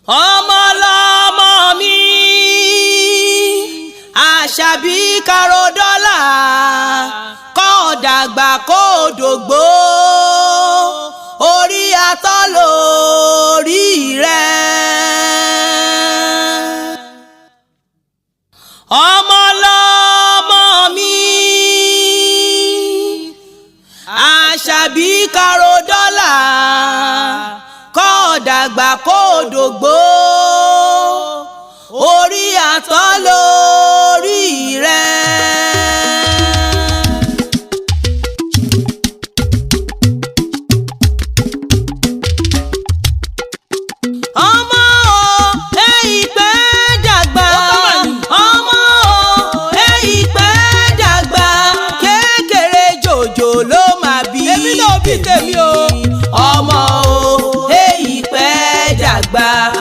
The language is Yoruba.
Ọmọ lọmọ mi, Àṣàbí karodọ́là, kọ́ dàgbà kó dògbó, orí atọ́ lórí rẹ̀. Ọmọ lọmọ mi, Àṣàbí karodọ́là, kọ́ dàgbà kó dògbó, orí atọ́ lórí.